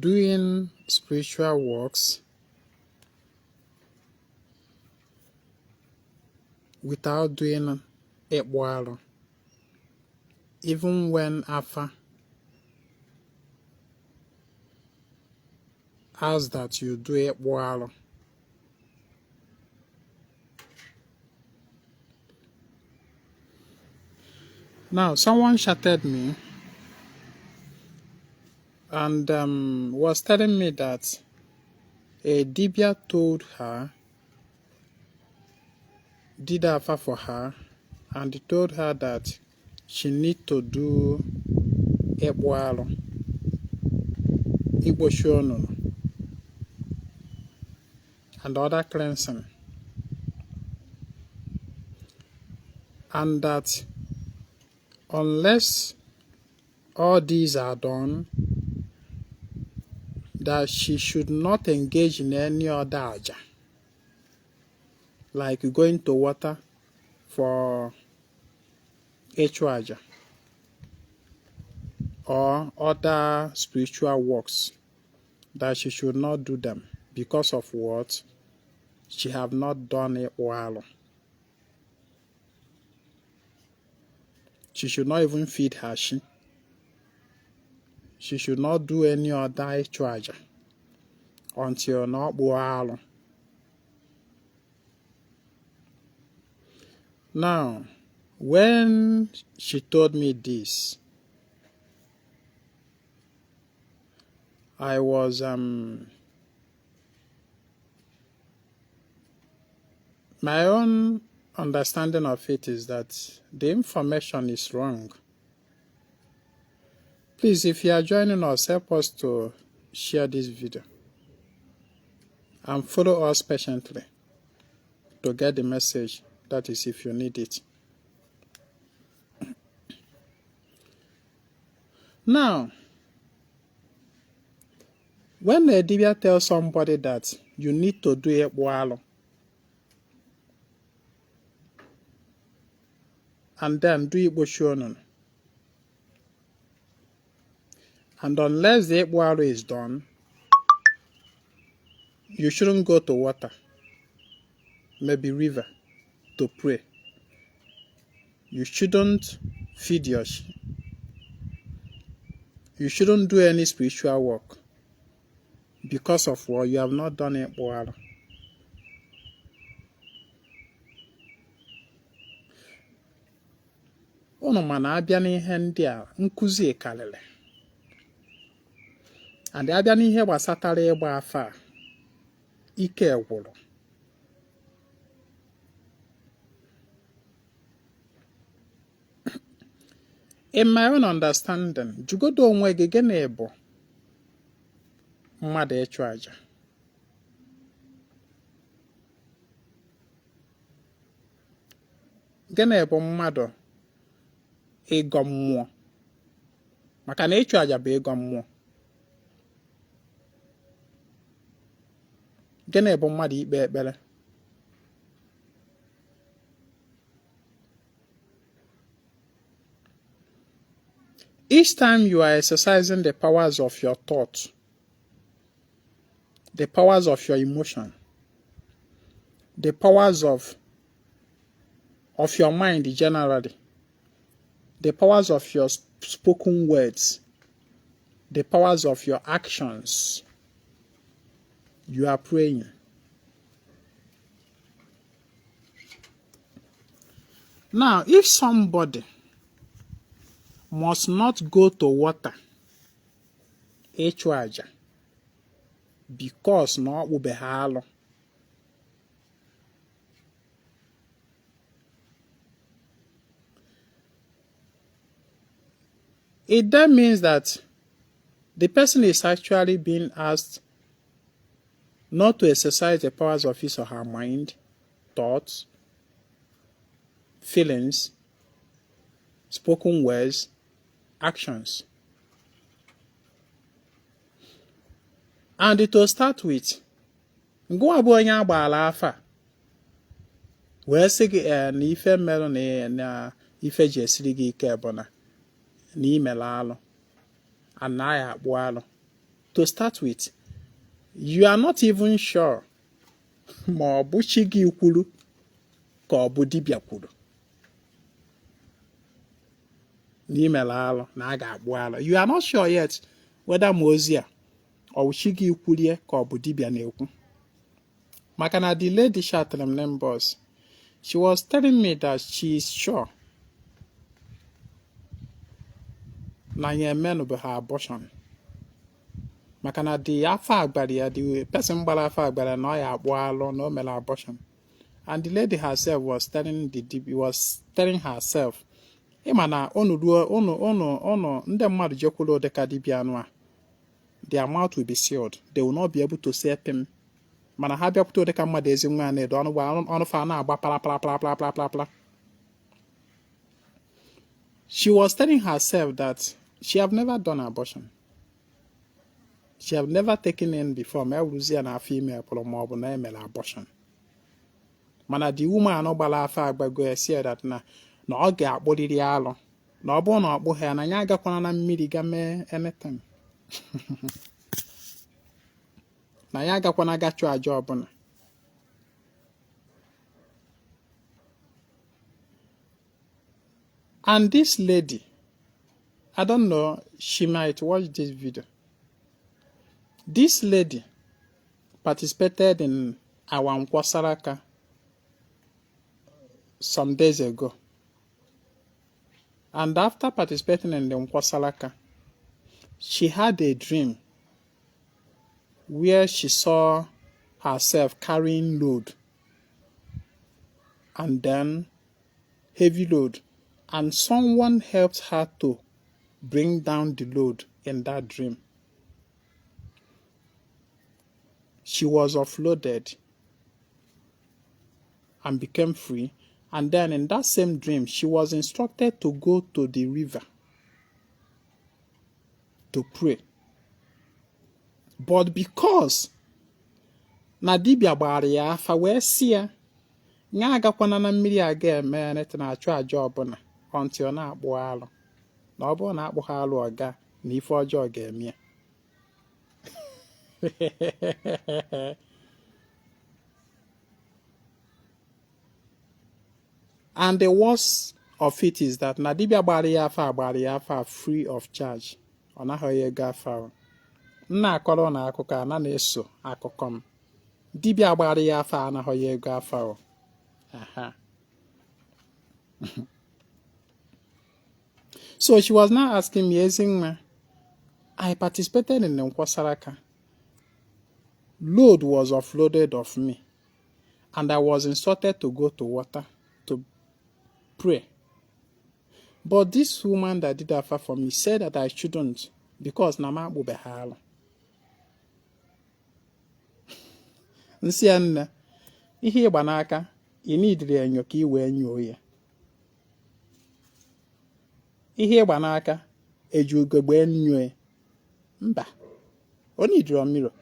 Doing spiritual works without doing ịkpụ alụ, even when afa asks that you do ịkpụ alụ. Now, someone chatted me and was telling me that a dibia told her, did afa for her, and told her that she need to do ịkpụ alụ, ikpochi onunu, and other cleansing, and that unless all these are done, that she should not engage in any other aja, like going to water for ịchụ aja or other spiritual works, that she should not do them because of what? She have not done ịkpụ alụ. She should not even feed her chi. She should not do any other ịchụ aja until na ọ kpụọ alụ. Now, when she told me this, I was my own understanding of it is that the information is wrong. Please, if you are joining us, help us to share this video and follow us patiently to get the message. That is, if you need it. Now, when a dibia tells somebody that you need to do ịkpụ alụ and then do ikpochi onunu, and unless the ịkpụ alụ is done, you shouldn't go to water, maybe river, to pray. You shouldn't feed your chi. You shouldn't do any spiritual work because of what you have not done ịkpụ alụ. Unu ma na abịa n'ihe ndị a, nkụzi karịrị, and abịa n'ihe gbasatara ịgba afa a, ike gwụrụ. In my own understanding, jụgodo onwe gị, gịnị bụ mmadụ ịchụ aja? Gịnị bụ mmadụ ịgọ mmụọ? Maka na ịchụ aja bụ ịgọ mmụọ. Gịnị bụ mmadụ ikpe ekpere? Each time you are exercising the powers of your thought, the powers of your emotion, the powers of your mind generally, the powers of your spoken words, the powers of your actions, you are praying. Now, if somebody must not go to water ịchụ aja because na ọ kpụbeghị alụ, it then means that the person is actually being asked not to exercise the powers of his or her mind, thoughts, feelings, spoken words, actions. And to start with, ngụwa bụ onye agbaala afa wee sị gị ee na ife merụ na ife ji esiri gị ike bụ na imere alụ, anaghị akpụ alụ. To To start with, you are not even sure ma ọ bụ chi gị kwuru ka ọ bụ dibịa kwuru na i mere alụ na a ga-akpụ alụ. You are not sure yet whether ma ozi a ọ bụ chi gị kwurie ka ọ bụ dibịa na-ekwu. Maka na the lady chatara m n'inbox, she was telling me that she is sure na ya emenụbeghị abortion, maka na the afa agbara ya, the person gbara afa agbara na ọ ya akpụ alụ na o mere abortion. And the lady herself was telling the was telling herself, ị ma na unu ruo unu unu unu ndị mmadụ jekwuru dịka dibịa anụ a, their mouth will be sealed, they will not be able to say pim. Mana ha bịakwute dịka mmadụ Ezinwa Anaedo, ọnụ ọnụ fa na-agba para para para para para para para. She was telling herself that she have never done abortion, she have never taken in before, ma ewuruzi ya na afọ ime pụrụ ma ọ bụ na emere abortion. Mana the woman gbara afa agbago ya si that na ọ ga-akpụrịrị alụ, na ọ bụrụ na ọ kpụghị ya, na ya agakwana na mmiri ga mee anything, na ya agakwana ga chụọ aja ọbụla. And this lady, I don't know, she might watch this video. This lady participated in our Nkwo Saraka some days ago. And after participating in the Nkwo Saraka, she had a dream where she saw herself carrying load, and then heavy load, and someone helped her to bring down the load in that dream. She was offloaded and became free. And then in that same dream, she was instructed to go to the river to pray. But because na dibịa gbara ya afa wee sị ya ya agakwana na mmiri aga eme anything, achụ aja ọbụla, until ọ na-akpụ alụ, na ọ bụrụ na akpụ ha alụ ọga na ife ọjọọ ga-eme ya. And the worst of it is that na dibịa gbara ya afa gbara ya afa free of charge, ọ naghị ya ego afa. M na-akọrọ na akụkọ a na na-eso akụkọ m, dibịa gbara ya afa anaghị ya ego afa o. Aha. So she was now asking me, Ezinwa, I participated in the Nkwo Saraka. Load was offloaded of me, and I was instructed to go to water to pray. But this woman that did afa for me said that I shouldn't because na m akpụbeghị alụ. M sị ya, nne, ihe ị gba n'aka, ị nidiri enyo ka ị wee nyoo ya. Ihe ị gba n'aka, eji ugegbe enyo ya? Mba, o nidiri mirror.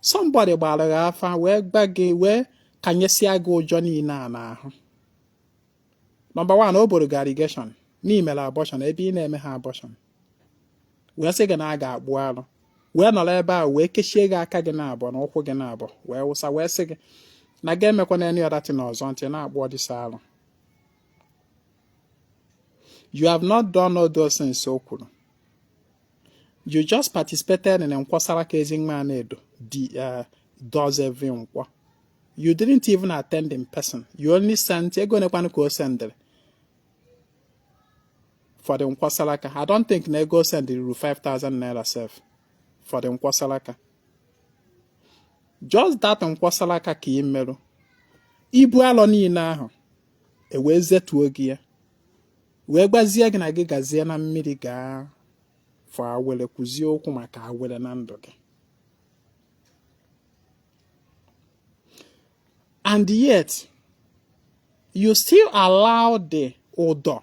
Somebody gbara gị afa wee gba gị wee kanyesịa gị ụjọ niile a n'ahụ. Number one, o boro gị allegation na i mere abortion ebe ị na-eme ha abortion, wee sị gị na a ga-akpụ alụ, wee nọrọ ebe a wee kechie gị aka gị na-abọ na ụkwụ gị na-abọ, wee wụsa, wee sị gị na ga emekwana any other thing ọzọ until na-akpụ ọdịsa alụ. You have not done all those things o kwuru. You just participated in Nkwo Saraka Ezinwa Anaedo does every Nkwo. You didn't even attend in person. You only sent ego nekwanụ ka o sendịrị for the Nkwo Saraka. I don't think na ego sendịrị ruru 5000 naira sef for the Nkwo Saraka. Just that Nkwo Saraka ka ị merụ. Ibu alọ niile ahụ e wee zetuo gị ya, wee gwazie gị na gị gazie na mmiri gaa fọ awele, kwuzie okwu maka awele na ndụ gị. And yet you still allow the ụdọ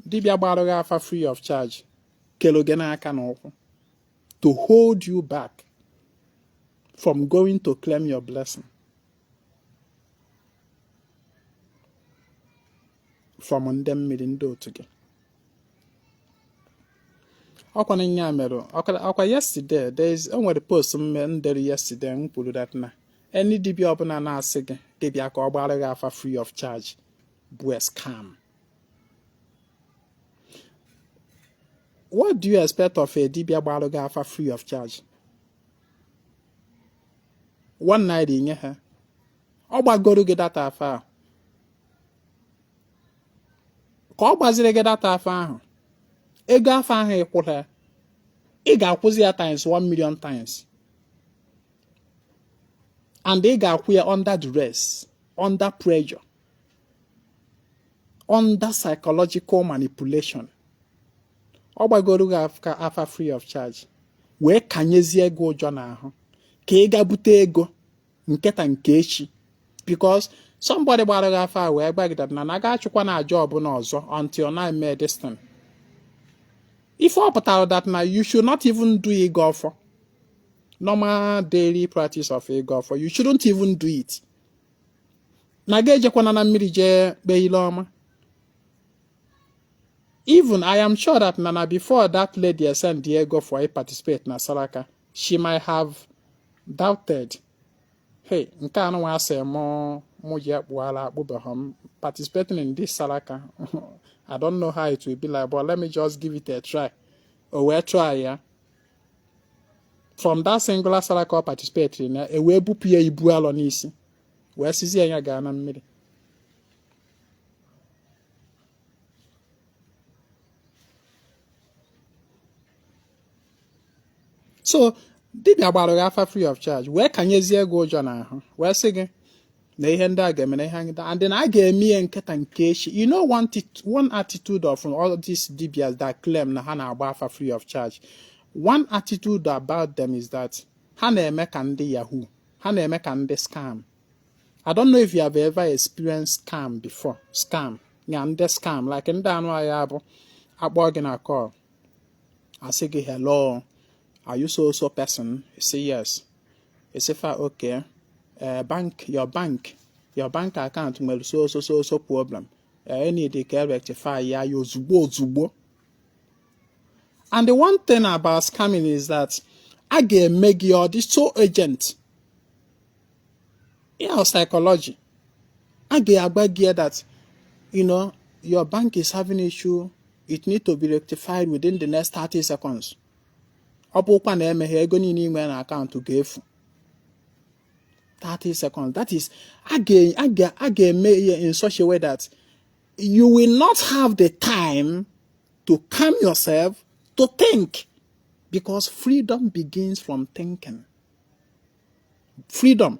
dibịa gbara gị afa free of charge kelu gị n'aka na ụkwụ to hold you back from going to claim your blessing from ndị mmiri, ndị otu gị. Ọkwa na nya mere ọkwa yesterday, there is o nwere post m dere yesterday, m kwuru that na any dibịa ọbụla na-asị gị gị bịa ka ọ gbara gị afa free of charge bụ a scam. What do you expect of a dibịa gbara gị afa free of charge? ₦1 inye ha, ọ gbagoro gị that afa ahụ, ka ọ gbaziri gị that afa ahụ, ego afa ahụ ị kwụrụ ya, ị ga-akwụzi ya times 1 million times, and ị ga-akwụ ya under duress, under pressure, under psychological manipulation. Ọ gbagoro gị afa free of charge wee kanyezie gị ụjọ n'ahụ ka ị ga bute ego nketa nke echi, because somebody gbara gị afa wee gwa gị that na na ga achụkwa na aja ọbụla ọzọ until na eme this thing. Ife ọ pụtara that na you should not even do ịgọ ọfọ, normal daily practice of ịgọ ọfọ, you shouldn't even do it. Na ga ejekwana na mmiri jee kpee ile ọma. Even I am sure that na before that lady send ego for a participate na saraka, she might have doubted, hey, nke a nwa asị mụ ji akpụala akpụbeghị m participating in this saraka, I don't know how it will be like, but let me just give it a try. O wee try ya. From that singular saraka ọ participate na, e wee bupụ ya ibu alọ n'isi, wee sizie ya gaa na mmiri. So dibịa gbara gị afa free of charge wee kanyezie gị ụjọ n'ahụ, wee sị gị na ihe ndị a ga-eme na ihe ndị and na a ga-eme ihe nketa nke echi. You know, one attitude of all these dibias that claim na ha na-agba afa free of charge, one attitude about them is that ha na-eme ka ndị yahoo, ha na-eme ka ndị scam. I don't know if you have ever experienced scam before. Scam ya, ndị scam like ndị anụ ahịa bụ akpọ gị na call, asị gị, "Hello, are you so so person?" You say yes. You say fa, "Okay, bank your bank your bank account nwere so so so so problem, need ka rectify ya ya ozugbo ozugbo." And the one thing about scamming is that a ga-eme gị ọ dị so urgent. Ya psychology a ga-agba gị that your bank is having issue, it need to be rectified within the next 30 seconds. Ọ bụkwa na emeghe, ego niile ị nwere na akaụntụ ga-efu. 30 seconds, that is, a ga-eme ihe in such a way that you will not have the time to calm yourself, to think, because freedom begins from thinking. Freedom,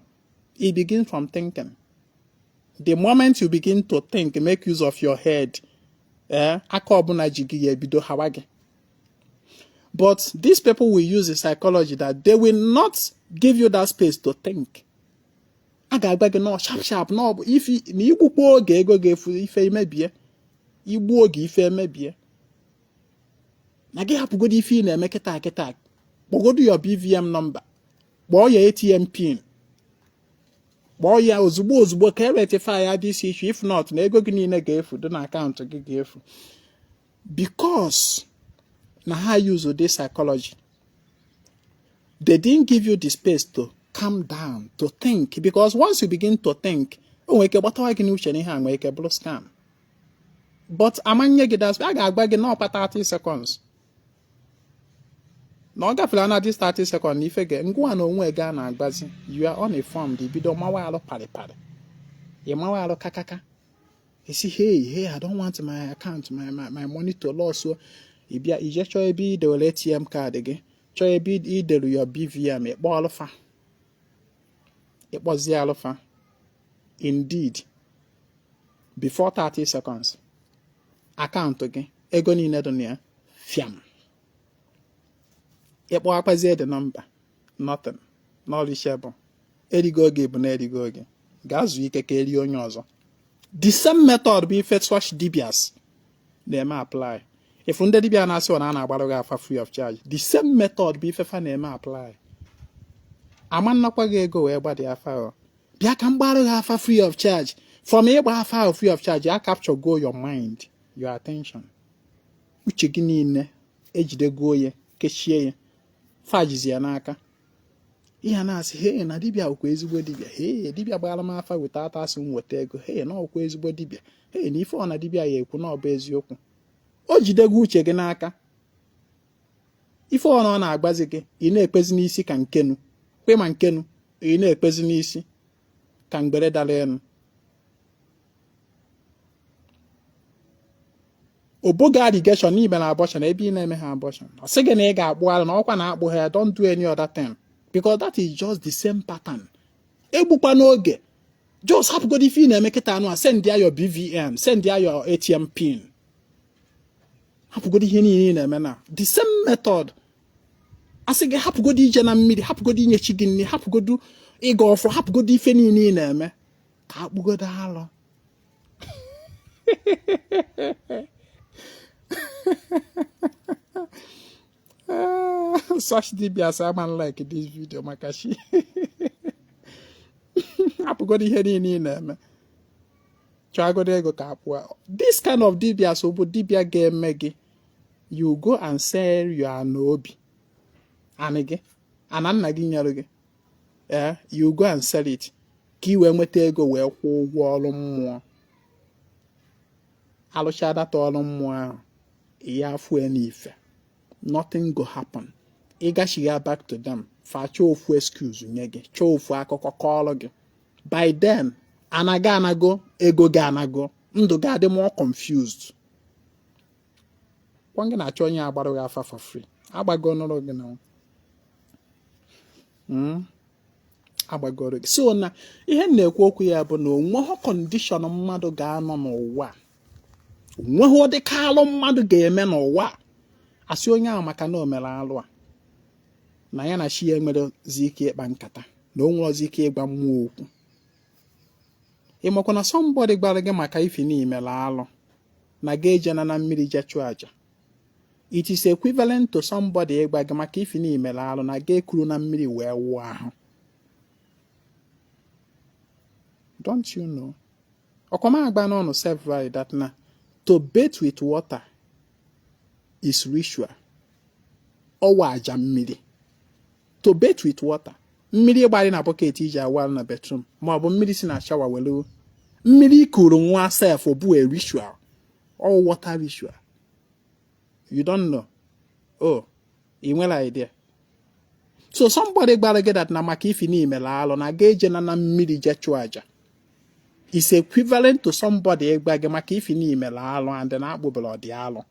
it begins from thinking. The moment you begin to think, make use of your head, aka ọbụla ji gị ya ebido hawa gị. But these people will use the psychology that they will not give you that space to think. A ga-agba gị nọ sharp sharp na ife na igbukwa oge, ego ga-efu, ife emebie. Igbu oge, ife emebie. Na gị hapụgodo ife ị na-eme kịta kịta, kpọgodo your BVN number, kpọọ ya ATM PIN, kpọọ ya ozugbo ozugbo ka e rectify ya this issue. If not, na ego gị niile ga-efu, dị na akaụntụ gị ga-efu, because na ha use this psychology. They didn't give you the space to calm down, to think, because once you begin to think, o nwere ike gbatawa gị n'uche na ihe a nwere ike bụrụ scam. But amanye gị that a ga-agba gị n'ọkwa 30 seconds, na ọ gafere na this 30 seconds na ife ga ngwa na onwe ga na-agbazi. You are uninformed, ibido mawa alụ parịparị, ị mawa alụ kakaka, isi, "Hey, hey, I don't want my account, my money to loss." So ị bịa ije chọọ ebe i dewere ATM card gị, chọọ ebe i dere your BVN, ịkpọ alụfa, ịkpọzie alụfa. Indeed, before 30 seconds, akaụntụ gị, ego niile dị na ya, fiam. Ịkpọ akpazie the number, nothing, not reachable. Erigo oge bụ na erigo oge, gaa zuo ike ka erie onye ọzọ. The same method bụ ife such dibias na-eme apply. If ndị dibịa na-asị ọ na a na-agbara gị afa free of charge, the same method bụ ife fa na-eme apply. Ama nnakwa gị ego wee gbadị afa ahụ, bịa ka m gbara gị afa free of charge. From ịgba afa ahụ free of charge, ya capture go your mind, your attention, uche gị niile. Ejidego ya, kechie ya, fa jizi ya n'aka. Ihe na-asị, "Hey, na dibịa ọkwa ezigbo dibịa. Hey, dibịa gbara m afa weta ata asị m weta ego. Hey, na ọkwa ezigbo dibịa. Hey, na ife ọ na dibịa ya ekwu na ọ bụ eziokwu." O jidego uche gị n'aka. Ife ọ na ọ na-agbazi gị, ị na-ekpezi n'isi ka nkenu kwe ma nkenu, ị na-ekpezi n'isi ka mgbere dara elu. Obogo allegation na imere abortion ebe ị na-eme ha abortion. Ọ sị gị na ị ga-akpụ alụ, na ọkwa na-akpụ ha. Don't do any other thing, because that is just the same pattern. Egbukwa n'oge, just hapụgodo ife ị na-eme kịta anụ a. Send ya your BVN, send ya your ATM PIN. Hapụgodo ihe niile ị na-eme na the same method. Asị gị hapụgodo ije na mmiri, hapụgodo inye chi gị nri, hapụgodo ịga ọfọ, hapụgodo ife niile ị na-eme ka akpụgodo alụ. Such dibias ama like this video maka chi. Hapụgodo ihe niile ị na-eme, chọagodo ego ka akpụa. This kind of dibias bụ dibia ga-eme gị you go and sell your ana obi, anị gị, ana nna gị nyere gị. Ee, you go and sell it ka ị wee nweta ego wee kwụọ ụgwọ ọrụ mmụọ. Alụcha data ọrụ mmụọ ahụ, ya afụ n'ife, nothing go happen. Ị gachigha back to them, fa chọọ ofu excuse nye gị, chọọ ofu akụkọ kọọrọ gị. By then, anago anago ego gị, anago ndụ gị, adị more confused. Kwa gị na-achọ onye agbara gị afa for free, agbago nụrụ gị na agbagoro gị. So na ihe m na-ekwu okwu ya bụ na onweghị condition mmadụ ga-anọ n'ụwa, onweghị ụdịka alụ mmadụ ga-eme n'ụwa asị onye ahụ maka na o mere alụ a na ya na chi ya enwerezi ike ịkpa nkata, na o nwerozi ike ịgwa mmụọ okwu. Ị makwa na somebody gwara gị maka ifi na imere alụ na ga ejena na mmiri je chụọ aja, it is equivalent to somebody ịgwa gị maka ifi na imere alụ na ga ekuru na mmiri wee wụọ ahụ. Don't you know? Ọkwama agba n'ọnụ several that na to bathe with water is ritual. Ọwa aja mmiri. To bathe with water, mmiri ịgbari na bucket iji awal na bedroom, ma ọ bụ mmiri si na shower were mmiri ikuru nwa sef bụ a ritual. All water ritual. You don't know? Oh, ị nwere idea? So somebody gbara gị that na maka ifi na imere alụ na ga eje na mmiri je chụọ aja is equivalent to somebody ịgba gị maka ifi na imere alụ and na akpụbere ọdị alụ.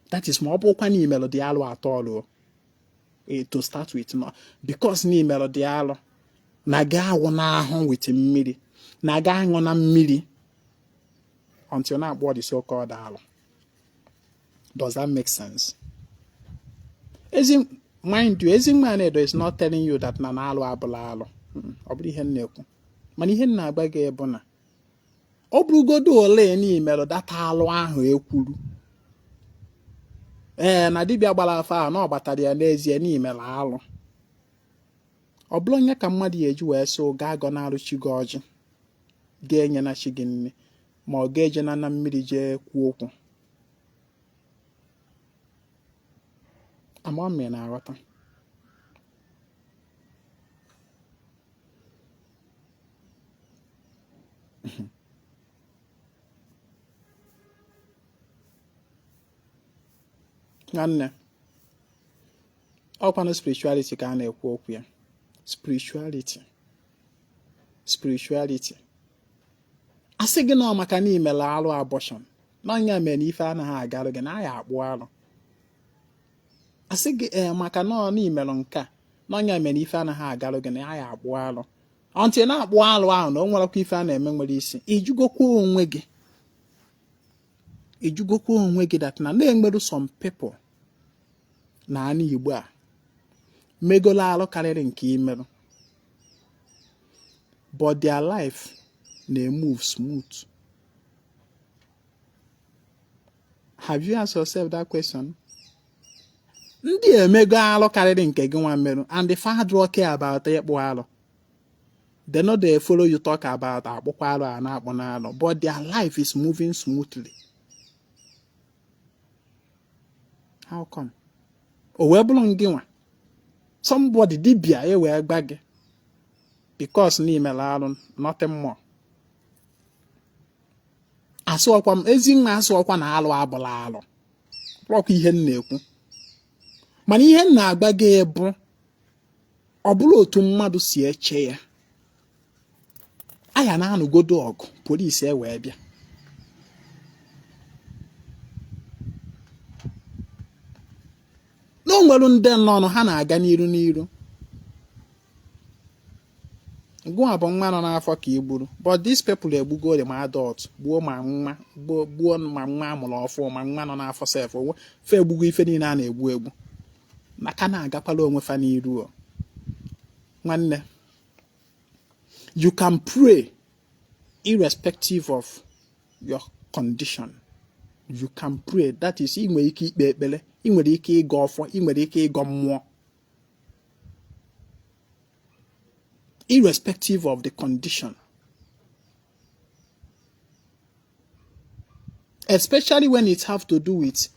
That is, ma ọ bụrụkwa na imelụ dị alụ atọ ọlụ to start with, no, because na imelụ dị alụ na ga awụ n'ahụ with mmiri, na ga aṅụ na mmiri until na-akpọ the so called alụ. Does that make sense? Ezi, mind you, Ezinwa Anaedo is not telling you that na alụ abụla alụ. Ọ bụrụ ihe m na-ekwu, mana ihe m na-agba gị bụ na ọ bụrụgodo ole na imerụ data alụ ahụ ekwuru, ee, na dibịa gbara afa ahụ na ọ gbatara ya n'ezie na imere alụ, ọ bụrụ onye ka mmadụ ya eji wee sị gaa gọnarụ chi gị ọjị, ga-enye na chi gị nri, ma ọ ga-eje na mmiri jee kwuo okwu. Ama m na-aghọta. Nwanne, ọkwanụ spirituality ka a na-ekwu okwu ya. Spirituality, spirituality. Asị gị na ọ maka na imere alụ abortion n'ọnya mere na ife anaghị agarụ gị na aya akpụ alụ. Asị gị ee, maka na ọ na imerụ nke a n'ọnya mere na ife anaghị agarụ gị na aya akpụ alụ until na-akpụ alụ ahụ na o nwerekwa ife a na-eme nwere isi. Ijugokwa onwe gị, ijugokwa onwe gị that na na-enweru some people na ana Igbo a megolo alụ karịrị nke imerụ, but their life na-emove smooth? Have you asked yourself that question? Ndị emego alụ karịrị nke gị nwa merụ, and the fa don't care about ịkpụ alụ. They no dey follow you talk about akpụkwa alụ a na-akpụ n'alụ, but their life is moving smoothly. How come? O wee bụrụ ngị nwa somebody dibịa e wee gba gị because na imere alụ, nothing more. Asụọkwa m ezi nwa, asụọkwa na alụ abụla alụ ọkwa ihe m na-ekwu, mana ihe m na-agba gị bụ ọ bụrụ otu mmadụ si eche ya aya na-anụgodo ọgụ polisi e wee bịa. Na o nwere ndị nọ ha na-aga n'iru n'iru, gụwa bụ nwa nọ n'afọ ka i gburu, but these people egbugori ma adult, gbuo ma nwa, gbuo ma nwa amụrụ ọfụ, ma nwa nọ n'afọ sef, fe egbugo ife niile a na-egbu egbu, maka na-agakwala onwe fa n'iru. Nwanne, you can pray irrespective of your condition. You can pray, that is, ị nwere ike ikpe ekpere, ị nwere ike ịgọ ọfọ, ị nwere ike ịgọ mmụọ irrespective of the condition, especially when it have to do with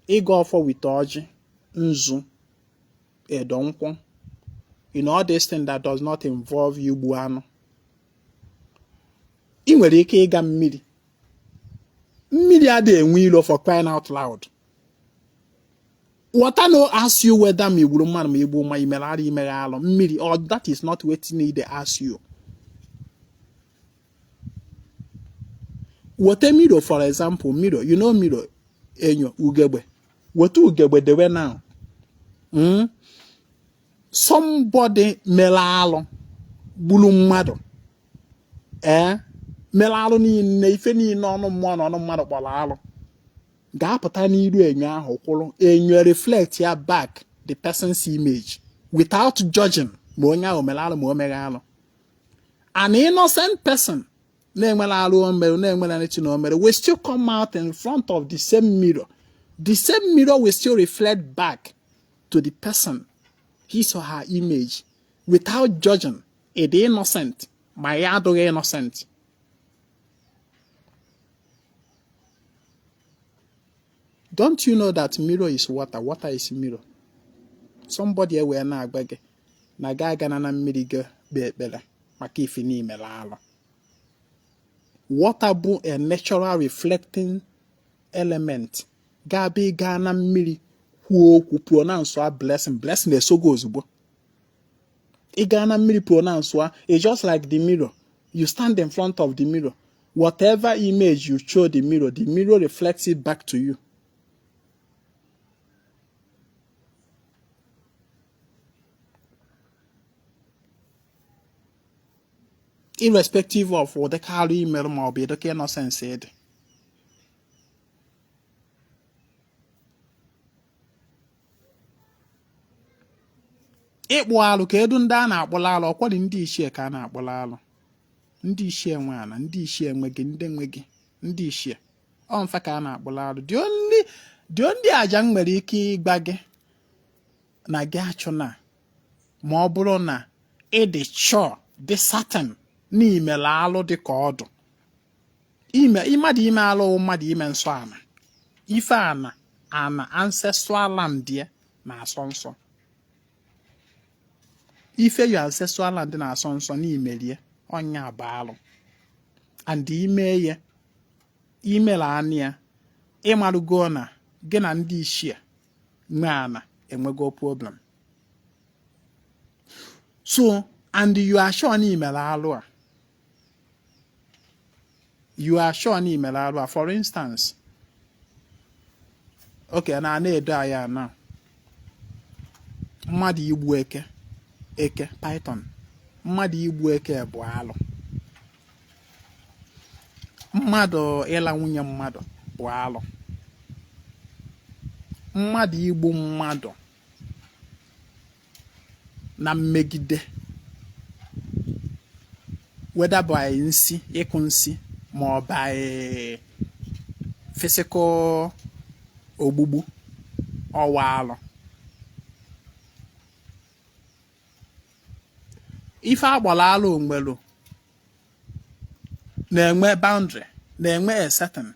ịgọ ọfọ with ọjị, nzu, edo nkwụ, in all this thing that does not involve igbu anụ. Ị nwere ike ịga mmiri, mmiri adịghị enwe ilo, for crying out loud. Water no ask you whether ma igburu mmadụ, ma igbu, ma imere arụ, imere alụ mmiri, or that is not wetin e dey ask you. Weta mirror, for example, mirror, you know mirror, enyo, ugegbe. Weta ugegbe dewe now. Somebody mere alụ, gburu mmadụ, ee, mere alụ niile, ife niile ọnụ mmụọ na ọnụ mmadụ kpọrọ alụ, ga-apụta n'iru enyo ahụ kwụrụ, enyo reflect ya back the person's image without judging ma onye ahụ mere alụ ma o mere alụ. An innocent person na-enwere alụ o mere, na-enwere anything o mere, will still come out in front of the same mirror. The same mirror will still reflect back to the person his or her image without judging ị dị innocent ma ya adịghị innocent. Don't you know that mirror is water, water is mirror? Somebody ewee na-agba gị na ga agana na mmiri gị kpee ekpere maka ife n'imere alụ. Water bụ a natural reflecting element. Ga-abịa ịga na mmiri kwuo okwu, pronounce a blessing, blessing esogo ozugbo. Ị gaa na mmiri pronounce a, it's just like the mirror. You stand in front of the mirror, whatever image you show the mirror, the mirror reflects it back to you. Irrespective of ụdịka arụ imerụ ma ọ bụ ịdịka innocence dị. Ịkpụ alụ ka edu ndị a na-akpụla alụ, ọkwọdị ndị ichie ka a na-akpụla alụ, ndị ichie nwe ana, ndị ichie nwe gị, ndị nwe gị, ndị ichie ọ mfa ka a na-akpụla alụ. The only aja m nwere ike ịgba gị na gị achụ na ma ọ bụrụ na ị dị sure, dị certain na imere alụ dị ka ọdụ ime mmadụ, ime alụ, mmadụ ime nsọ ana, ife ana ana ancestral land ya na-asọ nsọ, ife your ancestral land na-asọ nsọ n'imerie ọnya bụ alụ, and ime ya imere anụ ya, ịmarụgo na gị na ndị ichie nwe ana enwego problem. So and you are sure na imere alụ a, you are sure na imere alụ a. For instance, okay, na ana-edo anyị na mmadụ igbu eke, eke python, mmadụ igbu eke bụ alụ, mmadụ ịla nwunye mmadụ bụ alụ, mmadụ igbu mmadụ na mmegide, whether by nsi, ịkụ nsi, ma ọ by physical ogbugbu, ọwa alụ. Ife agbara alụ nwere na-enwe boundary, na-enwe a certain.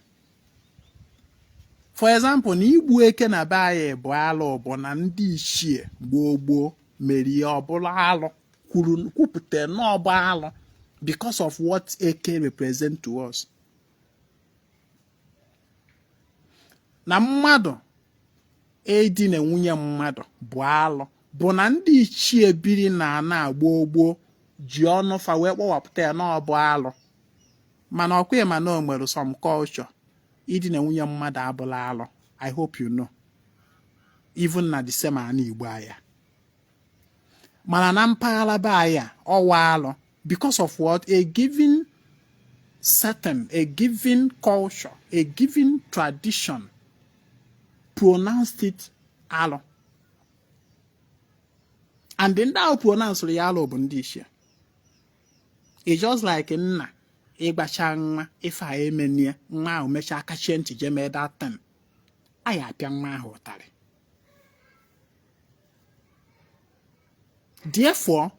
For example, na igbu eke na be anyị bụ alụ bụ na ndị ichie gboo gboo mere ihe ọ bụlụ alụ, kwuru kwupụta na ọ bụ alụ because of what eke represent to us. Na mmadụ edina nwunye mmadụ bụ alụ bụ na ndị ichie biri na ana gboo gboo ji ọnụ fa wee kpọwapụta ya na ọ bụ alụ. Mana ọkwa ị ma na o nwere some culture idina nwunye mmadụ abụlọ alụ. I hope you know. Even na the same ana Igbo anyị, mana na mpaghara be anyị a ọ wụ alụ because of what? A given certain, a given culture, a given tradition pronounced it alụ, and ndị ahụ pronounced ya alụ bụ ndị ichie. It's just like nna ịgbacha nwa ife a emenie, nwa ahụ mechaa kachie ntị jee mee that thing, a ya apịa nwa ahụ ụtarị. Therefore,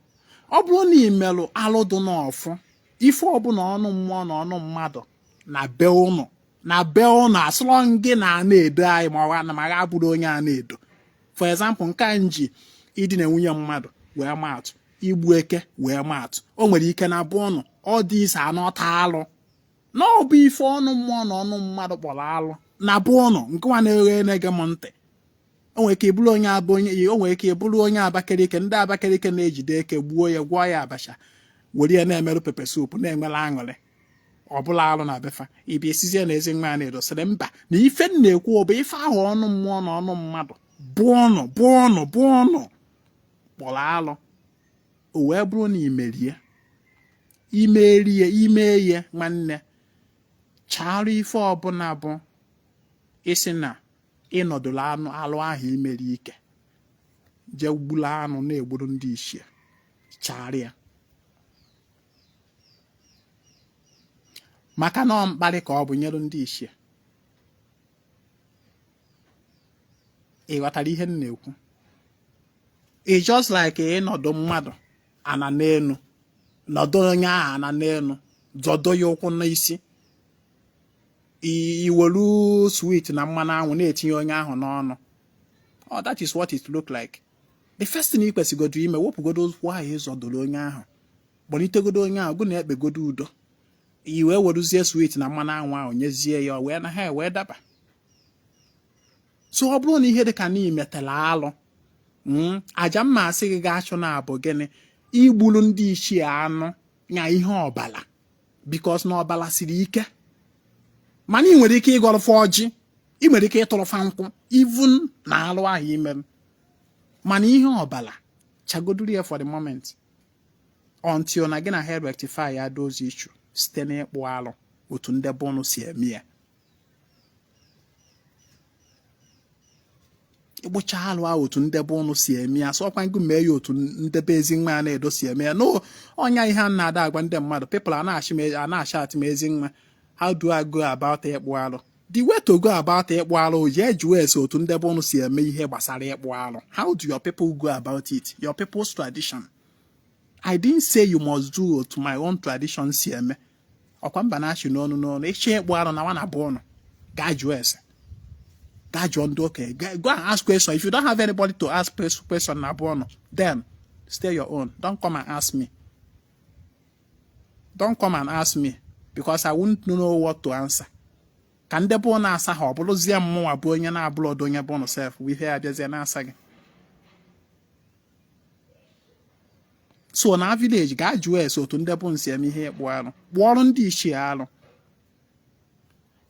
ọ bụrụ na ị melụ alụ dị n'ọfụ, ife ọbụla ọnụ mmụọ na ọnụ mmadụ na be ụnụ na be ụnụ asịrọ gị na Anaedo anyị ma ọ na ma abụrụ onye Anaedo. For example, nke a m ji idina nwunye mmadụ wee maatụ, igbu eke wee maatụ, o nwere ike na be ụnụ ọ dị ise anọta alụ na ọ bụ ife ọnụ mmụọ na ọnụ mmadụ kpọrọ alụ na be ụnụ. Nke nwa na-eghe na-ege m ntị, o nwere ike ịbụrụ onye abụ onye, o nwere ike ịbụrụ onye Abakaliki. Ndị Abakaliki na-ejide eke gbuo ya, gwọọ ya abacha, were ya na-emerụ pepper soup, na-enwere aṅụrị ọ bụlụ alụ na be fa. Ị bịa sizie na Ezinwa Anaedo sịrị mba, na ife m na-ekwu ọ bụ ife ahụ ọnụ mmụọ na ọnụ mmadụ bụ ọnụ bụ ọnụ bụ ọnụ kpọrọ alụ, o wee bụrụ na imerie imerie ime ya nwanne charụ ife ọbụla bụ ịsị na ịnọdụrụ anụ alụ ahụ imeri ike jee gburu anụ na-egburu ndị ichie chara ya, maka na ọ mkparị ka ọ bụ nyere ndị ichie. Ị ghọtara ihe m na-ekwu? It's just like ịnọdụ mmadụ ana n'elu, nọdụ onye ahụ ana n'elu, zọdo ya ụkwụ n'isi, i welu sweet na mmanụ anwụ na-etinye onye ahụ n'ọnụ. Oh, that is what it look like. The first thing ị kwesịgodo ime, wepụgodo ụkwụ ahụ ị zọdoro onye ahụ, kpọlitegodo onye ahụ, gụ na ekpegodo udo, i wee weruzie sweet na mmanụ anwụ ahụ nyezie ya, wee na ha wee daba. So ọ bụrụ na ihe dị ka na i metara alụ, aja m ma-asị gị ga-achụ na abụ gịnị? Igburu ndị ichie anụ nya ihe ọbala, because na ọbala siri ike. Mana ị nwere ike ịgọrọ fa ọjị, ị nwere ike ịtụrụ fa nkwụ, even na alụ ahụ ime, mana ihe ọbala chagoduru ya for the moment until na gị na ha rectify ya those issue site n'ịkpụ alụ otu ndị be ụnụ si eme ya. Ịkpụcha alụ ahụ otu ndị be ụnụ si eme ya, sọkwa ngụ mee ya otu ndị be Ezinwa Anaedo si eme ya. No ọnya ihe a na-ada agwa ndị mmadụ, people a na-achị atị m, Ezinwa, how do I go about ịkpụ alụ? The way to go about ịkpụ alụ, jee jụọ ese otu ndị be ụnụ si eme ihe gbasara ịkpụ alụ. How do your people go about it? Your people's tradition. I didn't say you must do otu my own tradition si eme. Ọkwa mba na-achị n'ọnụ n'ọnụ ịchọ ịkpụ alụ na nwa na be ụnụ, gaa jụọ ese, gaa jụọ ndị okenye, go and ask question. If you don't have anybody to ask question na be ụnụ, then stay your own. Don't come and ask me. Don't come and ask me, because I won't know what to answer. Ka ndị bụ na-asa ha, ọ bụrụzie mụnwa bụ onye na-abụrụ ọdụ onye bụ ụnụ sef bụ ihe ya bịazie na-asa gị. So na village, gaa jụọ ese otu ndị be ụnụ si eme ihe ịkpụ alụ, kpụọrụ ndị ichie alụ.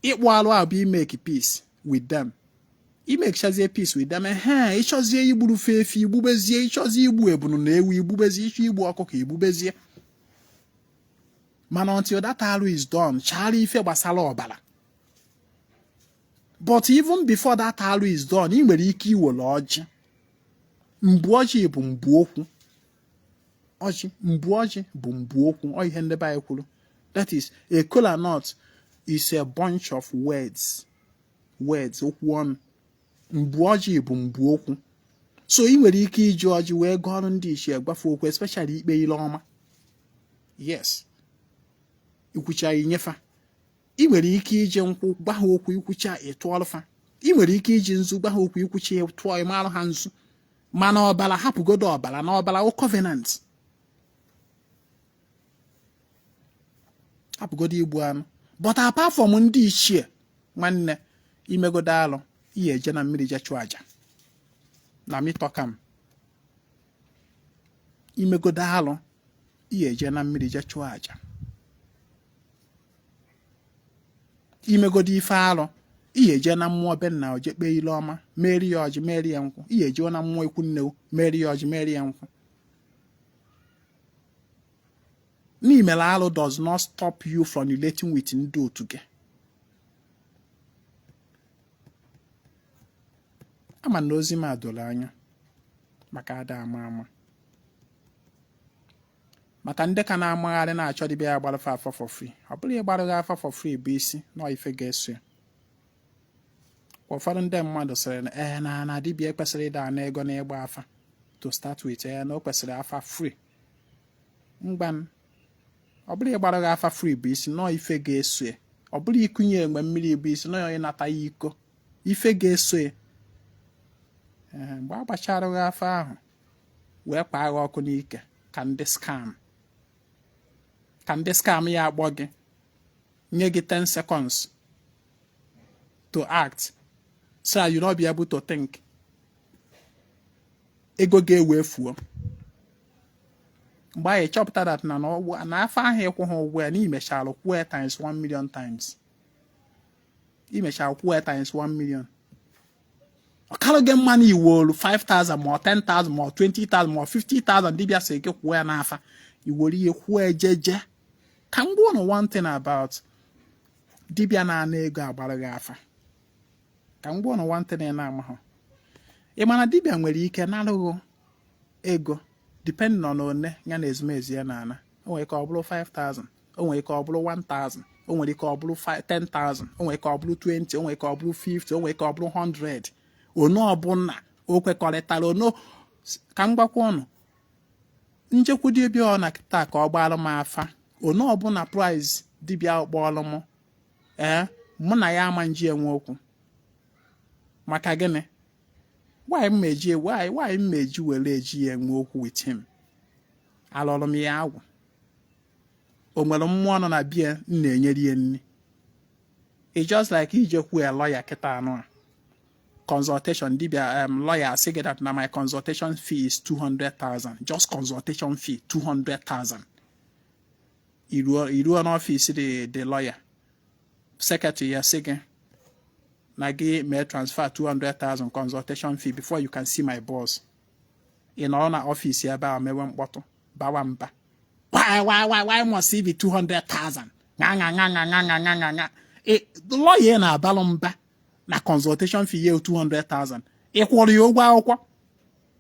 Ịkpụ alụ a bụ imake peace with them. Imakechazie peace with them, ehe, ịchọzie igburu fe efi, igbubezie, ịchọzie igbu ebunu na ewu, igbubezie, ịchọ igbu ọkụkọ, igbubezie. Mana until that alụ is done, chaara ife gbasara ọbara. But even before that alụ is done, ị nwere ike iwere ọjị. Mbu ọjị bụ mbu okwu. Ọjị, mbu ọjị bụ mbu okwu. Ọ ihe ndị be anyị kwuru. That is, a kola nut is a bunch of words, words, okwu ọnụ. Mbu ọjị bụ mbu okwu. So ị nwere ike iji ọjị wee gọọrọ ndị ichie, gwafe okwu, especially ikpe ile ọma. Yes, ikwucha inyefa. Ị nwere ike iji nkwụ gwa ha okwu, ikwucha ịtụọlụfa. Ị nwere ike iji nzu gwa ha okwu, ikwuchi ya tụọ ịmarụ ha nzu, mana ọbara, hapụgodo ọbara, na ọbara wụ covenant. Hapụgodo igbu anụ. But apart from ndị ichie, nwanne, imegodo alụ, ị ya-eje na mmiri je chụọ aja. Na me talk am, imegodo alụ, ị ya-eje na mmiri je chụọ aja. Imegodo ife alụ, ị ya-eje na mmụọ be nna je kpee ile ọma, meri ya ọjị, meri ya nkwụ. Ị ya-eje na mmụọ ikwu nne meri ya ọjị, meri ya nkwụ. Na i mere alụ does not stop you from relating with ndị otu gị. Ama na ozi m a doro anya, maka ada ama ama, maka ndị ka na-amagharị na-achọ dibịa ya gbara fa afa for free. Ọ bụrụ ịgbara gị afa for free bụ isi na ife ga-eso ya. Ụfọdụ ndị mmadụ sịrị na ee, na dibịa ekwesịrị ịda ana ego na ịgba afa to start with, ee, na o kwesịrị afa free. Mgban, ọ bụrụ ịgbara gị afa free bụ isi nọọ ife ga-eso ya. Ọ bụrụ ikunye enwe mmiri bụ isi nọọ ịnata ya iko, ife ga-eso ya. Ee, mgbe a gbachara gị afa ahụ wee kpaa gị ọkụ n'ike, ka ndị scam, ka ndị scam ya akpọ gị nye gị 10 seconds to act so that you not be able to think, ego ga-ewe fuo. Mgbe anyị chọpụta that na na afa ahụ ịkwụ ha ụgwọ ya, na imechara kwụọ ya times 1 million times, imechara kwụọ ya times 1 million, ọ karụ gị mma na iwolu 5000 ma ọ 10,000 ma ọ 20,000 ma ọ 50,000 dibịa sị gị kwụọ ya n'afa, iwere ihe kwụọ ejeje. Ka m gwa ụnụ one thing about dibịa na-ana ego agbara gị afa. Ka m gwa ụnụ one thing ị na-amahụ. Ị ma na dibịa nwere ike narụghị ego depending on one ya na ezumezu ya na-ana. O nwere ike ọ bụrụ 5000, o nwere ike ọ bụrụ 1000, o nwere ike ọ bụrụ 10,000, o nwere ike ọ bụrụ 20, o nwere ike ọ bụrụ 50, o nwere ike ọ bụrụ 100, one ọbụla o kwekọrịtara ono. Ka m gwakwa ụnụ, njekwu dibịa ọ na taa ka ọ gbaara m afa, one ọbụla price dibịa kpọọrọ m, ee, mụ na ya ama nji enwe okwu. Maka gịnị? Why m eji why m eji were eji ya enwe okwu with him? Alụrụ m ya agwụ? O nwere mmụọ nọ na bie m na-enyere ya nri? It's just like ijekwu a lawyer kịta anụ a consultation, dibia lawyer asị gị that na my consultation fee is 200,000, just consultation fee 200,000. Iruo n'ọfịs the lawyer, secretary ya sị gị na gị mee transfer 200,000 consultation fee before you can see my boss. Ị nọrọ na ọfịs ebe a mewe mkpọtụ, bawa mba, Why must it be 200,000?" Nga nga nga nga nga nga nga nga nga. Lawyer na-abalụ mba na consultation fee ya 200,000, ị kwụrụ ya ụgwọ akwụkwọ?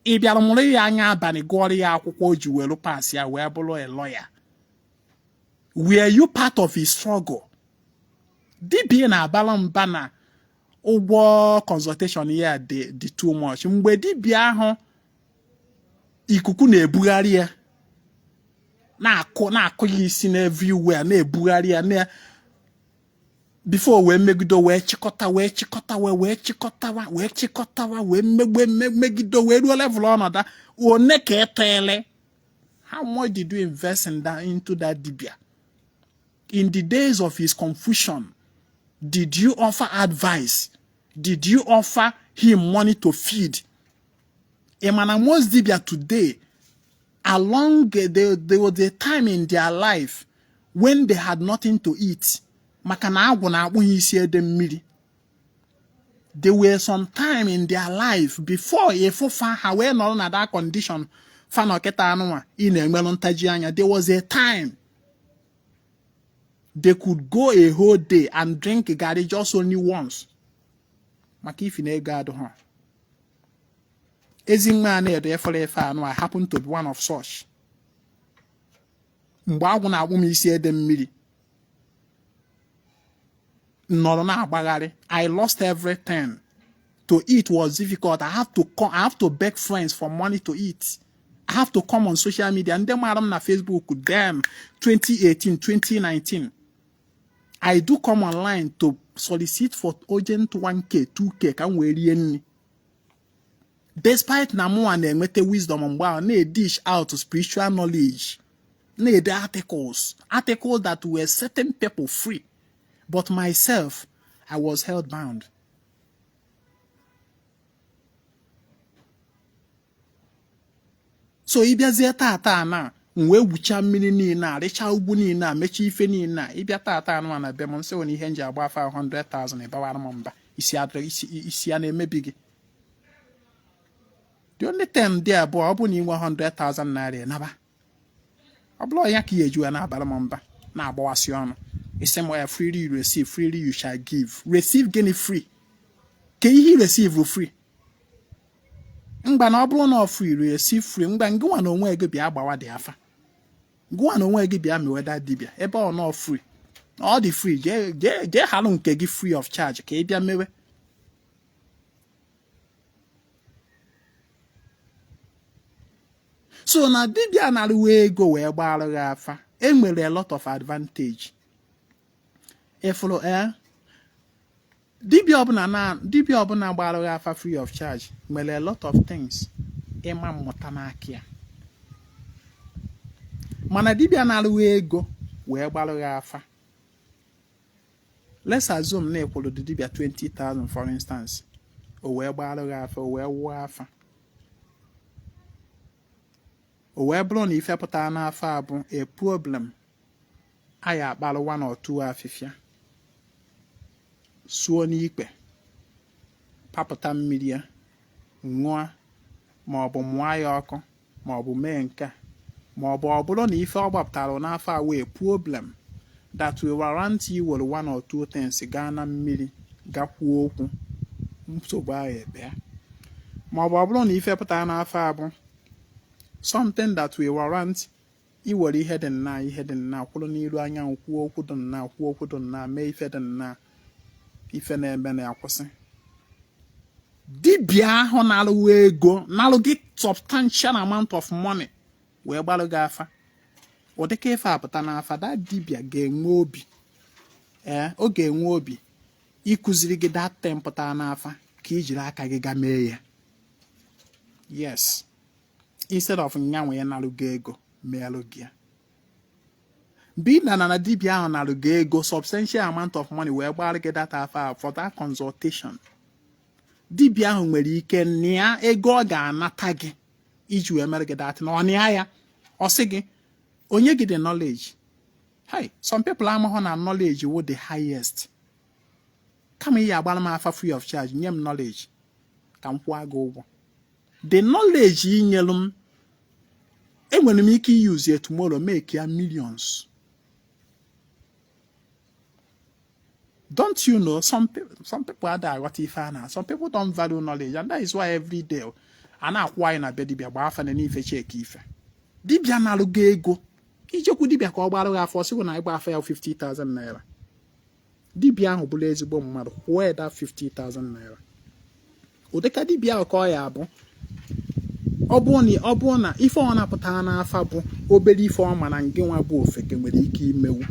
Ị bịara mụrụ ya anya abalị gụọrọ ya akwụkwọ o ji were pass ya wee bụrụ a lawyer? Were you part of his struggle? Dibịa na-abalụ mba na ụgwọ consultation ya dị too much, mgbe dibịa ahụ ikuku na-ebugharị ya, na-akụ na-akụ ya isi na everywhere, na-ebugharị ya na before wee megide wee chịkọta wee chịkọta wee chịkọtawa wee chịkọtawa wee megbe megide wee ruo level ọnọdụ one ka etele. How much did you invest into that dibia in the days of his confusion? Did you offer advice? Did you offer him money to feed? Ị ma na most dibia today, along there was a time in their life when they had nothing to eat, maka na agwụ na-akpụ ha isi ede mmiri. There were some time in their life before ịfụfa ha wee nọrọ na that condition fa nọ kịta anụnwa ị na-enwelụ ntaji anya. There was a time they could go a whole day and drink garri just only once, maka ifi na ego adụ ha. Ezi nwa a na-edo efere ife anụ, I happen to be one of such. Mgbe agwụ na-akpụ m isi ede mmiri, nọrọ na-agbagharị, I lost everything. To eat was difficult. I have to beg friends for money to eat. I have to come on social media. Ndị maara m na Facebook then, 2018, 2019, I do come online to Solicit for urgent 1K, 2K ka m wee rie nri. Despite na mụnwa na-enweta wisdom mgbe ahụ, na-edish out spiritual knowledge, na-ede articles, articles that were setting people free, but myself, I was held bound. So ị bịazie tata na m wee gwuchaa mmiri niile a, rịchaa ugwu niile a, mechaa ife niile a, ị bịa tata anụma na be m, m sị na ihe m ji agba afa 100,000, ị bawara m mba, isi adịrị isi ya na-emebi gị. The only thing dị abụọ, ọ bụ na i nwe 100,000 naira naba, ọ bụrụ ya ka ị eji wee na-abara m mba, na-agbawasị ọnụ, ị sị m ya, "Freely you receive, freely you shall give." Receive gịnị free? Ka ihe receive free mgba na ọ bụrụ na ọ free, receive free mgba, ngịnwa na onwe gị bịa gbawa dị afa, ngịnwa na onwe gị bịa meweda dibịa ebe ọ nọ free, ọ dị free, jee halụ nke gị free of charge ka ị bịa mewe. So na dibịa narụwa ego wee gbaara gị afa, enwere a lot of advantage. Ịfụrụ ee, dibịa ọbụla na dibịa ọbụla gbara gị afa free of charge nwere a lot of things ịma mmụta n'aka ya. Mana dibịa na-arụwa ego wee gbara gị afa, let's assume na ị kwụrụ the dibịa 20,000, for instance, o wee gbara gị afa, o wee wụọ afa, o wee bụrụ na ife pụtara n'afa a bụ a problem, a ya akparụ one or two afịfịa, suo n'ikpe, papụta mmiri ya ṅụọ, ma ọ bụ mụọ ya ọkụ, ma ọ bụ mee nke a, ma ọ bụ ọ bụrụ na ife ọ gbapụtara n'afa a wee problem that will warrant you were one or two things gaa na mmiri gakwuo okwu, nsogbu ahụ ebe, ma ọ bụ ọ bụrụ na ife pụtara n'afa a bụ something that will warrant iwere ihe dị nna, ihe dị nna, kwụrụ n'iru anyanwụ, kwuo okwu dị nna, kwuo okwu dị nna, mee ife dị nna, ife na-eme na-akwụsị, dibịa ahụ na-alụwa ego, nalụ gị substantial amount of money wee gbalụ gị afa, ụdịka ife apụta n'afa, that dibịa ga-enwe obi, ee, ọ ga-enwe obi ịkụziri gị that thing pụtara n'afa ka i jiri aka gị ga mee ya. Yes, instead of nyanwa ya narụ gị ego meelụ gị ya. Mgbe ị na na dibịa ahụ narụ gị ego, substantial amount of money, wee gbara gị that afa for that consultation, dibịa ahụ nwere ike nịa ego ọ ga-anata gị iji wee mere gị that, na ọ nịa ya, ọ sị gị onye gị the knowledge. Hey, some people amaghọ na knowledge wụ the highest. Kama ihe agbara m afa free of charge, nye m knowledge ka m kwụọ gị ụgwọ. The knowledge inyelu m, enwere m ike use ya tomorrow, make ya millions. Don't you know, some people ada aghọta ife a na some people don't value knowledge, and that is why every day a na-akwụ anyị na be dibịa gbaa afa na n'ife cheki ife dibịa na-alụgo ego. Ijekwu dibịa ka ọ gbara gị afa, ọ sịgụ na ịgba afa ya 50,000 naira. Dibịa ahụ bụrụ ezigbo mmadụ, kwụọ ya that 50,000 naira. Ụdịka dibịa ahụ ka ọ ya abụ, ọ bụrụ na ife ọ napụtara n'afa bụ obere ife, ọ ma na ngị nwa bụ ofeke nwere ike imewu,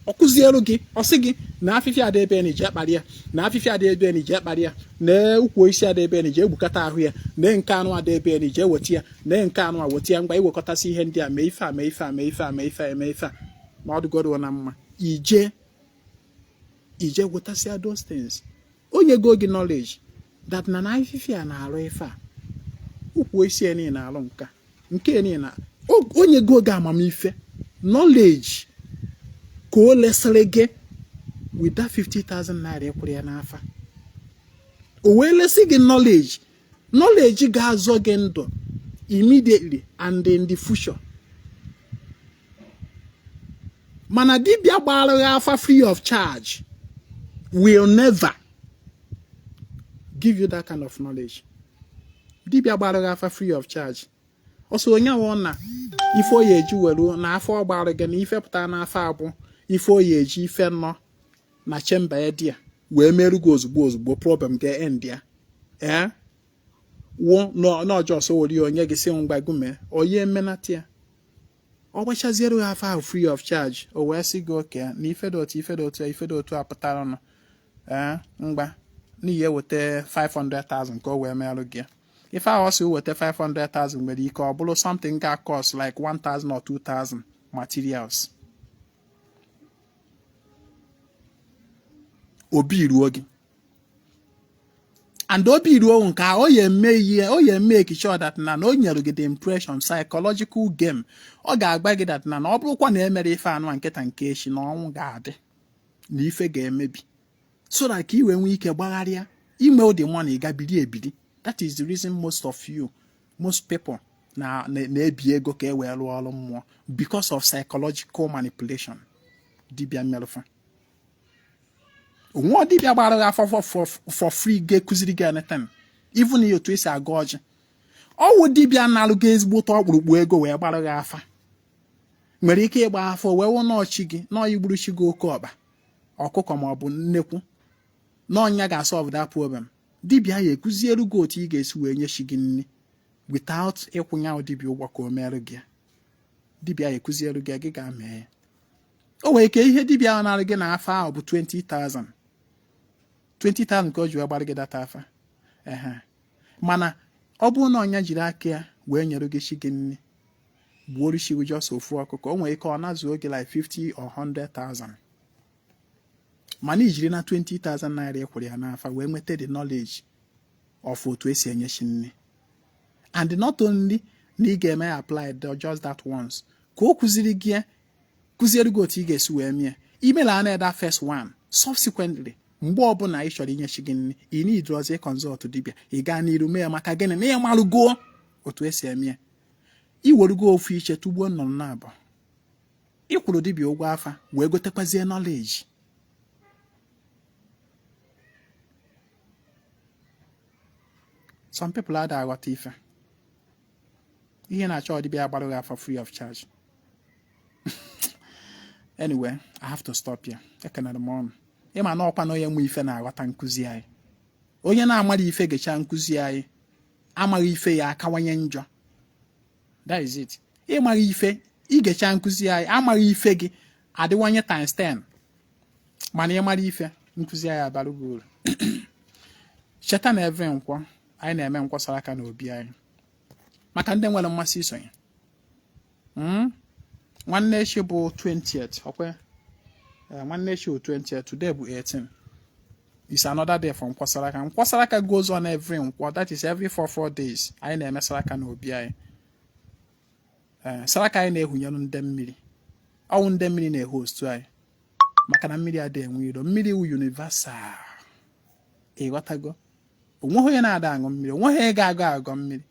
ọ kụzielu gị, ọ sị gị na afịfịa adị ebe na iji akparị ya, na afịfịa adị ebe na iji akparị ya, na ukwu isi adị ebe na iji egbukata ahụ ya, na nke anụ adị ebe na iji eweta ya, na nke anụ a weta ya, mgbe iwekọtasị ihe ndị a, mee ife a, mee ife a, mee ife a, mee ife a, mee ife a, ma ọ dịgoro na mma, ije wetasịa those things. Onye go gị knowledge that na afịfịa na-arụ ife a, ukwu isi ya niile na-arụ nka nke niile, onye go gị amamife, knowledge ka o lesịrị gị with that 50,000 naira ịkwụrụ ya n'afa. O wee lesị gị knowledge, knowledge ga-azọ gị ndụ immediately and in the future. Mana dibịa gbara gị afa free of charge will never give you that kind of knowledge. Dibịa gbara gị afa free of charge, ọsọ onye awụ na ife oyi eji were na afọ ọ gbara gị na ife pụtara n'afa abụ ife oyi eji ife nọ na chamber ya dị ya wee merụ gị ozugbo ozugbo, problem ga-end ya. Ee, wụ n'ọjọọ so were onye gị si ngwa gị mee onye emenata ya, ọ gbachaziere ya afa ahụ free of charge, o wee sị gị oke na ife dị otu, ife dị otu, ife dị otu a pụtara nọ. Ee, mgba n'ihi eweta 500,000 ka o wee merụ gị ife ahụ. Ọ sị weta 500,000, nwere ike ọ bụrụ something ga cost like 1000 or 2000 materials. Obi ruo gị, and obi ruo nke a, o ya eme ihe, o ya eme sure that na o nyere gị the impression, psychological game. Ọ ga-agba gị that na ọ bụrụkwa na emere ife anụ a nkịta nke echi, na ọnwụ ga-adị, na ife ga-emebi, so that ka ị wee nwee ike gbagharịa ime ụdị money ga biri ebiri. That is the reason most of you, most people na na-ebi ego ka e wee rụọ ọrụ mmụọ, because of psychological manipulation. Dibịa mmerụfa onwe dibịa gbara gị afọ for free ga-ekụziri gị anything, even ihe otu esi aga ọjị. Ọwụ dibịa na-alụ gị ezigbote ọkpụrụkpụ ego wee gbara gị afa nwere ike ịgba afọ wee wụ n'ọchị gị n'ọyị gburu chi gị oke ọkpa ọkụkọ ma ọ bụ nnekwu n'ọnya ga-asolve that problem. Dibịa ya ekụzielu gị otu ị ga-esi wee nye chi gị nri without ịkwụnye ahụ dibịa ụgwọ ka o merụ gị. Dibịa ya ekụzielu gị, gị ga-mee ya. O nwere ike ihe dibịa ahụ na-arụ gị na afa ahụ bụ 20,000, 20,000 ka o ji wee gbara gị data afa ehe. Mana ọ bụrụ na ọnya jiri aka ya wee nyere gị chi gị nri, gbuoro chi gị just ofu ọkụkọ, o nwere ike ọ nazuo gị like 50 or 100,000. Mana ijiri na 20,000 naira ị kwụrụ ya n'afa wee nweta the knowledge of otu esi enye chi nri. And not only na ị ga-eme ya apply just that once ka o kụziri gị ya, kụziere gị otu ị ga-esi wee mie imela na that first one. Subsequently, mgbe ọbụla ị chọrọ inye chi gị nri, ị need ọzọ consult dibịa. Ị gaa n'iru mee ya. Maka gịnị? Na ị marụgo otu esi eme ya. Iwerugo ofu iche tugbuo nnụnụ na abụọ. Ị kwụrụ dibịa ụgwọ afa wee gotekwazie knowledge. Some people ada aghọta ife ihe na-achọ dibịa gbara gị afa free of charge. Anyway, I have to stop here. Ekenere m ọnụ. Ịma na ọkwa na onye nwe ife na-aghọta nkụzi anyị. Onye na-amaghị ife gecha nkụzi anyị, amaghị ife ya akawanye njọ. That is it. Ịmaghị ife igecha nkụzi anyị, amaghị ife gị adịwanye times 10. Mana ịmara ife, nkụzi anyị abara gị uru. Cheta na every Nkwọ, anyị na-eme nkwọsara aka n'obi anyị maka ndị nwere mmasị isonye. Nwanne echi bụ 20th. Ọkwe nwanne echi bụ 20th, today bụ 18. Is another day for nkwọsara aka. Nkwọsara aka goes on every Nkwọ, that is every 4 days. Anyị na-eme saraka n'obi anyị. Ee, saraka anyị na-ehunyere ndị mmiri. Ọwụ ndị mmiri na-ehostu anyị, maka na mmiri adịghị enwe iro. Mmiri wụ universal, ịghọtago? Onweghị onye na-ada aṅụ mmiri, onweghị onye ga-agụ agọ mmiri,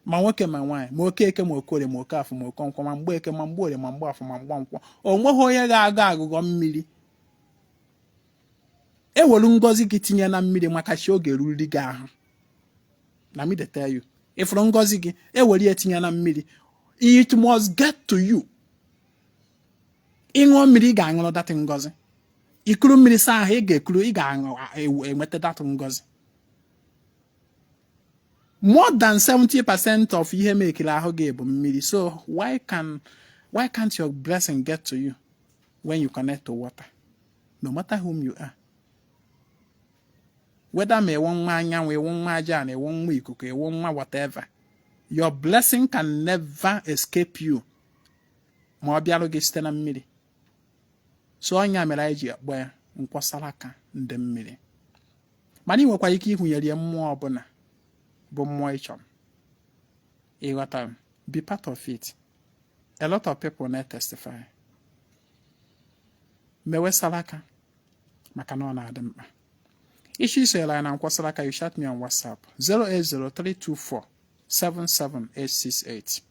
ma nwoke ma nwaanyị, ma okeke ma okorie ma okeafọ ma okonkwọ, ma mgbe eke ma mgbe orie ma mgbe afọ ma mgbe nkwọ. Onweghị onye ga-agụ agụgọ mmiri. Ewelu ngọzi gị tinye na mmiri, maka chi oge ruriri gị ahụ. Na me dey tell you, ịfụrụ ngọzi gị ewere ya tinye na mmiri, it must get to you. Ịṅụọ mmiri, ị ga-aṅụrụ that ngọzi. Ikuru mmiri saa ahụ, ị ga-ekuru, ị ga-aṅụ enweta that ngọzi. More than 70% of ihe mekiri ahụ gị bụ mmiri. So why can't your blessing get to you when you connect to water? No matter whom you are, whether ma ịwụ nwa anyanwụ, ịwụ nwa aja na ịwụ nwa ikuku, ịwụ nwa whatever, your blessing can never escape you ma ọ bịarụ gị site na mmiri. So ọnya mere anyị ji akpọ ya nkwọsara aka ndị mmiri. Mana ị nwekwara ike ịhụnyere ya mmụọ ọbụla bụ mmụọ ị chọrọ, ịghọta? Be part of it. A lot of people na-testify. Mewe saraka, maka na ọ na-adị mkpa. Ichi isonyere anyị na nkwasara aka, you chat me on WhatsApp 08032477868.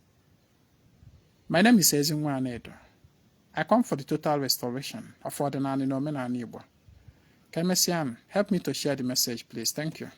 My name is Ezinwa Anaedo. I come for the total restoration of ọdịnala na omenala Igbo. Ka emesịa. Help me to share the message, please. Thank you.